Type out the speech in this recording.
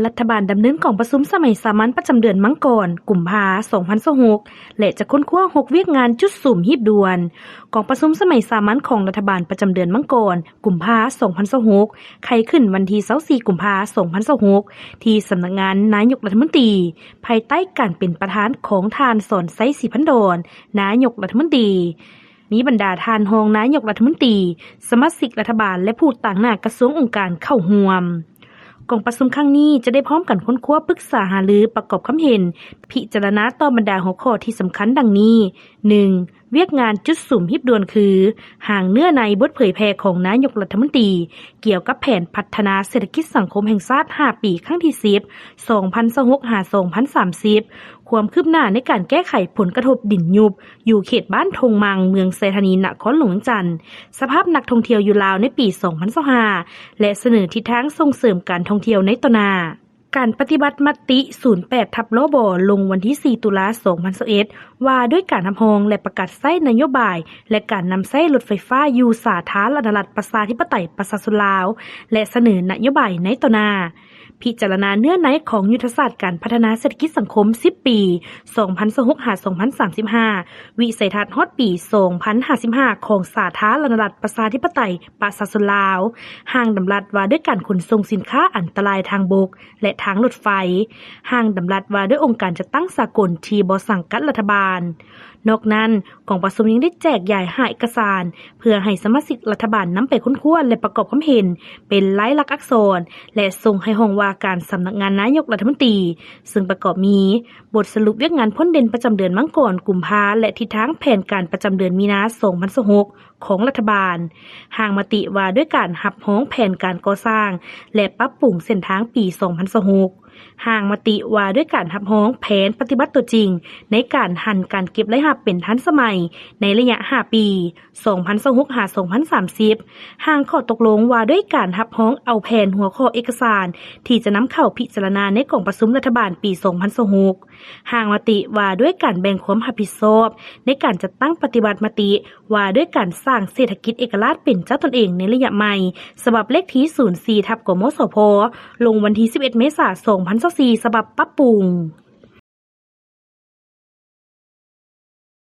ລັດຖະບານດຳເນີນກອງປະຊຸມສະໄໝສາມັນປະຈຳເດືອນມັງກອນ ກຸມພາ ສອງພັນຊາວຫົກ ແລະ ຈະຄົ້ນຄວ້າ ຫົກ ວຽກງານຈຸດສຸມຮີບດ່ວນ. ກອງປະຊຸມສະໄໝສາມັນຂອງລັດຖະບານປະຈຳເດືອນມັງກອນ ກຸມພາ ສອງພັນຊາວຫົກ ໄຂຂຶ້ນວັນທີຊາວສີ່ ກຸມພາ ສອງພັນຊາວຫົກ ທີ່ສຳນັກງານນາຍົກລັດຖະມົນຕີ ພາຍໃຕ້ການເປັນປະທານຂອງທ່ານ ສອນໄຊ ສີພັນດອນ ນາຍົກລັດຖະມົນຕີ. ມີບັນດາທ່ານຮອງນາຍົກລັດຖະມົນຕີ, ສະມາຊິກລັດຖະບານ ແລະ ຜູ້ຕາງໜ້າກະຊວງອົງການເຂົ້າຮ່ວມ. ກອງປະຊຸມຄັ້ງນີ້ຈະໄດ້ພ້ອມກັນຄົ້ນຄວ້າ, ປຶກສາຫາລື, ປະກອບຄຳເຫັນ, ພິຈາລະນາຕໍ່ບັນດາຫົວຂໍ້ທີ່ສຳຄັນດັ່ງນີ້, ໜຶ່ງ ວຽກງານຈຸດສຸມຮີບດ່ວນຄື ຮ່າງເນື້ອໃນບົດເຜີຍແຜ່ຂອງນາຍົກລັດຖະມົນຕີ ກ່ຽວກັບແຜນພັດທະນາເສດຖະກິດສັງຄົມແຫ່ງຊາດ ຫ້າ ປີ ຄັ້ງທີ ສິບ ສອງພັນຊາວຫົກ ຫາ ສອງພັນສາມສິບ ຄວາມຄືບໜ້າໃນການແກ້ໄຂຜົນກະທົບດິນຍຸບ ຢູ່ເຂດບ້ານທົ່ງມັ່ງ ເມືອງໄຊທານີ ນະຄອນຫຼວງວຽງຈັນ, ສະພາບນັກທ່ອງທ່ຽວຢູ່ລາວໃນປີ ສອງພັນຊາວຫ້າ ແລະ ສະເໜີທິດທາງສົ່ງເສີມການທ່ອງທ່ຽວໃນຕໍ່ໜ້າ. ການປະຕິບັດມະຕິ ສູນແປດ ທັບ ລບ ລົງວັນທີ ສີ່ ຕຸລາ ສອງພັນຊາວເອັດ ວ່າດ້ວຍການຮັບຮອງ ແລະ ປະກາດໃຊ້ນະໂຍບາຍ ແລະ ການນຳໃຊ້ລົດໄຟຟ້າຢູ່ສາທາລະນະລັດ ປະຊາທິປະໄຕ ປະຊາຊົນລາວ ແລະ ສະເໜີນະໂຍບາຍໃນຕໍ່ໜ້າ. ພິຈາລະນາເນື້ອໃນຂອງຍຸດທະສາດການພັດທະນາເສດຖະກິດສັງຄົມ ສິບ ປີ ສອງພັນຊາວຫົກ ຫາ ສອງພັນສາມສິບຫ້າ, ວິໄສທັດຮອດປີ ສອງພັນຫ້າສິບຫ້າ ຂອງສາທາລະນະລັດ ປະຊາທິປະໄຕ ປະຊາຊົນລາວ, ຮ່າງດຳລັດວ່າດ້ວຍການຂົນສົ່ງສິນຄ້າອັນຕະລາຍທາງບົກ ແລະ ທາງລົດໄຟ, ຮ່າງດຳລັດວ່າດ້ວຍອົງການຈັດຕັ້ງສາກົນທີ່ບໍ່ສັງກັດລັດຖະບານ. ນອກນັ້ນ, ກອງປະຊຸມຍັງໄດ້ແຈກຢາຍຫ້າເອກະສານ ເພື່ອໃຫ້ສະມາຊິກລັດຖະບານນຳໄປຄົ້ນຄວ້າ ແລະ ປະກອບຄຳເຫັນເປັນລາຍລັກອັກສອນ ແລະ ສົ່ງໃຫ້ຫ້ອງວ່າການສຳນັກງານນາຍົກລັດຖະມົນຕີ, ເຊິ່ງປະກອບມີ ບົດສະຫຼຸບວຽກງານພົ້ນເດັ່ນປະຈຳເດືອນມັງກອນ ກຸມພາ ແລະ ທິດທາງແຜນການປະຈຳເດືອນມີນາ ສອງພັນຊາວຫົກ ຂອງລັດຖະບານ, ຮ່າງມະຕິວ່າດ້ວຍການຮັບຮອງແຜນການກໍ່ສ້າງ ແລະ ປັບປຸງເສັ້ນທາງປີ ສອງພັນຊາວຫົກ, ຮ່າງມະຕິວ່າດ້ວຍການຮັບຮອງແຜນປະຕິບັດຕົວຈິງ ໃນການຫັນການເກັບລາຍຮັບເປັນທັນສະໄໝໃນໄລຍະ ຫ້າ ປີ ສອງພັນຊາວຫົກ ຫາ ສອງພັນສາມສິບ, ຮ່າງຂໍ້ຕົກລົງວ່າດ້ວຍການຮັບຮອງເອົາແຜນຫົວຂໍ້ເອກະສານ ທີ່ຈະນຳເຂົ້າພິຈາລະນາໃນກອງປະຊຸມລັດຖະບານປີ ສອງພັນຊາວຫົກ, ຮ່າງມະຕິວ່າດ້ວຍການແບ່ງຄວາມຮັບຜິດຊອບໃນການຈັດຕັ້ງປະຕິບັດມະຕິ ວ່າດ້ວຍການສ້າງເສດຖະກິດເອກະລາດເປັນເຈົ້າຕົນເອງໃນໄລຍະໃໝ່ ສະບັບເລກທີ ສູນສີ່ ທັບ ກມສພ ລົງວັນທີ ສິບເອັດ ເມສາ ສອງພັນຊາວສີ່ ສະບັບປັບປຸງ.